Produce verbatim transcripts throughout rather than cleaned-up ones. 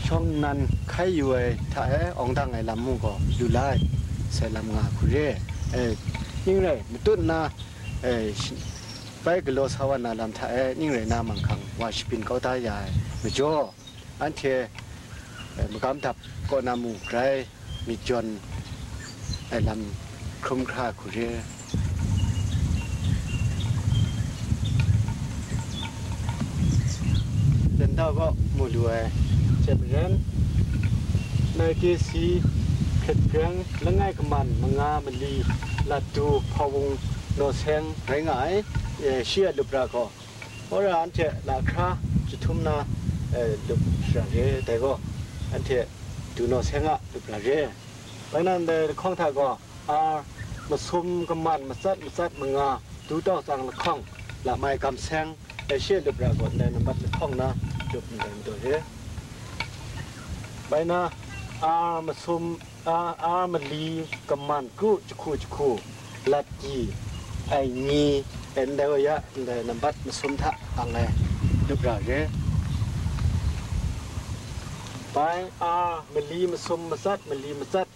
Shawng nnan hkai yu ai hta e awng dang ai lam mung gaw lu la ai, sai lam nga hku re. E, ning rai, matut nna, e, shi-, bai galaw sa wa na lam hta e ning rai na manghkang wa shabyin kau da ya ai majaw, anhte, e, magam dap kaw na mung grai myit jawn ai lam hkrum hkra hku re. Danda gaw mu lu ai hte maren, Narkesi, hkrit greng, langai kaman, manga mali, latu, hpawung, naw seng rai nga ai, e, shi a lup ra gaw, wora anhte lahkra jahtum na, e, lup ra re, dai gaw anhte du naw seng a lup ra re. Bai na ndai lahkawng hta gaw, ar masum kaman matsat matsat manga, du tau tsang lahkawng, lamai gam seng, e, shi a lup ra gaw ndai nambat lahkawng na lup ndai majaw re. Bai na, ar masum, ar, ar mali kaman kru jahku jahku, lat gyi, ai ni, e, ndai wa ya, ndai nambat masum hta ang ai lup ra re. Bai, ar mali masum matsat, mali matsat,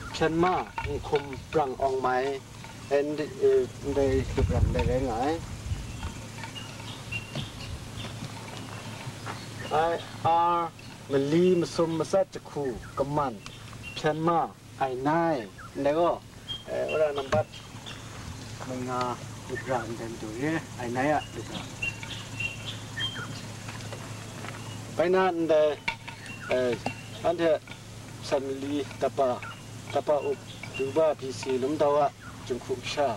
hpyen ma, nhkum, brang awng mai, e, ndai, e, ndai lup ra ndai rai nga ai. Ai, ar mali masum matsat jahku, kaman, hpyen ma, ai nai, ndai gaw, e, wora nambat manga lup ra ndai majaw re, ai nai a lup ra. Bai na ndai, e, anhte Sanli tapa, tapa up, duba B C Lumdau a jinghku kasha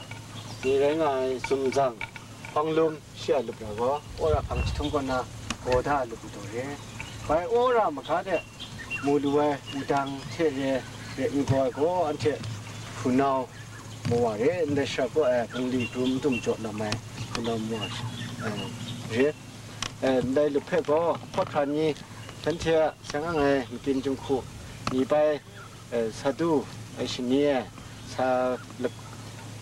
ni rai nga ai zumzang, hpang lum, shi a lup ra gaw, wora hpang jahtum kaw na, gaw da a lup majaw re. Bai wora maga de mu lu ai wudang hte re, re n gaw ai gaw, anhte hpunau mawa re, ndai shara kaw ai bungli krum dum jaw lam ai hpunau mawa, e, re. E, ndai lup hpe gaw, hpawt hkra ni, shanhte a seng ang ai matin jinghku ni bai, e, sa du, e, shani e, sa lap-,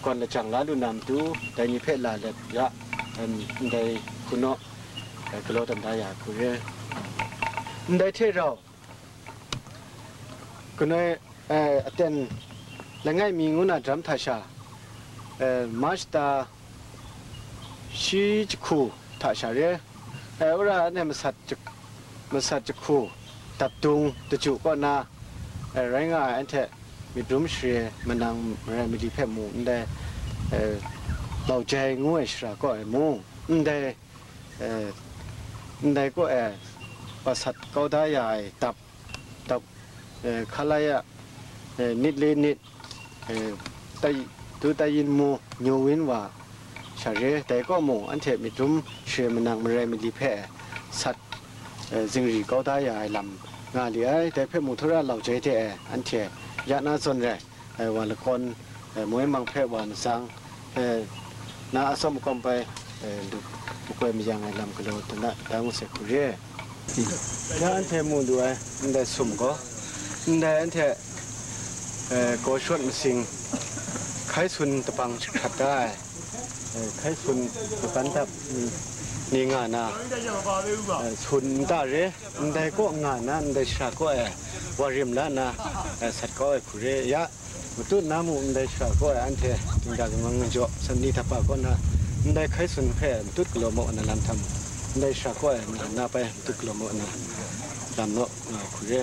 gawn lajang la lu na matu, dai ni hpe la let ya, em, ndai hku naw, e, galaw tawn da ya hku re. Ndai hte rau, kanoi, e, aten langai mi ngu na daram hta sha, e, March ta shi jahku hta sha re, e, wora anhte masat jahku, masat jahku, dap dung, daju kaw na, e, rai nga ai anhte myit rum share manang marai mali hpe mung ndai, e, Laujai ngu ai shara kaw e mung ndai, e, ndai kaw e masat kau da ya ai dap, dap, e, hkalai a, e, nit le nit, e, tai, du tai yin mu, nyu win wa, sha re, dai kaw mung anhte myit rum share manang marai mali hpe sat, e, zingri kau da ya ai lam nga li ai. Dai hpe mung Laujai de e, anhte ya na zawn rai, e, wa lakawn, e, moi mang hpe wa matsang, e, na atsawm makawm bai, e, lu makoi mayang ai lam galaw da na, da ngu sai hku re. Ya anhte mu lu ai ndai sum gaw, ndai anhte, e, Kawshawt masing hkai sun dabang jahkrat da ai, e, hkai sun makan dap ni, ni nga na, e, sun nta re, ndai kaw nga na, ndai shara kaw e wa rim la na, e, sat kau ai hku re. Ya, matut na mung ndai shara kaw e anhte dingda lamang majaw, Sanli tapa kaw na ndai hkai sun hpe matut galaw maw na lam hta mung, ndai shara kaw e nga na bai matut galaw maw na lam naw nga hku re.